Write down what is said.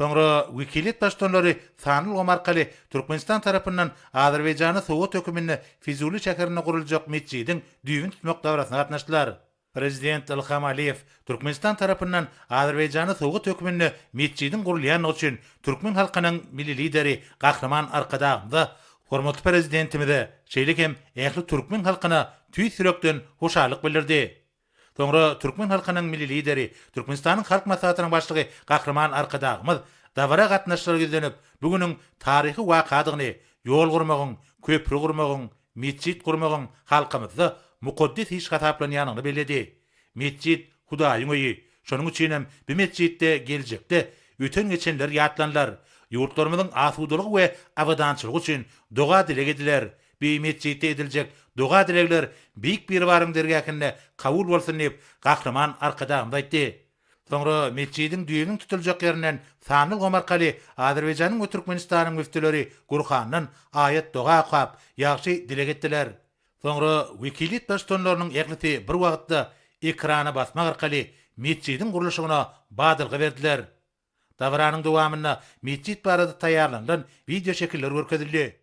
Soňra wekiliýet baştutanlary sanly ulgam arkaly Türkmenistan tarapyndan Azerbaýjana sowgat höküminde Fizuli şäherinde guruljak metjidiň düýbüni tutmak dabarasyna gatnaşdylar. Prezident Ilham Aliýew Türkmenistan tarapyndan Azerbaýjana sowgat hökmünde metjidiň gurulýandygy üçin türkmen halkynyň Milli Lideri Gahryman Arkadagymyza, hormatly Prezidentimize, şeýle hem ähli türkmen halkyna tüýs ýürekden hoşallyk bildirdi. Soňra türkmen halkynyň Milli Lideri, Türkmenistanyň Halk Maslahatynyň Başlygy Gahryman Arkadagymyz dabara gatnaşyjylara ýüzlenip, bu günüň taryhy wakadygyny, ýol gurmagyň, köpri gurmagyň, Metjit gurmagyň halkymyzda mukaddes iş hasaplanýanyny belledi. Metjit, Hudaýyň öýi. Şonuň üçinem bu metjitde geljekde öten-geçenler ýatlanylar. Ýurtlarymyzyň asudalygy we abadançylygy üçin doga-dileg ediler. Bu metjitde ediljek doga-dilegler Beýik Biribaryň dergähinde kabul bolsun diýip, Gahryman Arkadagymyz aýtdy. Soňra metjidiň düýbüniň tutuljak ýerinden sanly ulgam arkaly Azerbaýjanyň we Türkmenistanyň müftüleri Gurhandan aýat-doga okap, ýagşy dileg etdiler. Soňra wekiliýet baştutanlarynyň ählisi bir wagtda ekrana basmak arkaly metjidiň gurluşygyna badalga berdiler. Dabaranyň dowamynda metjit barada taýýarlanylan wideoşekiller görkezildi.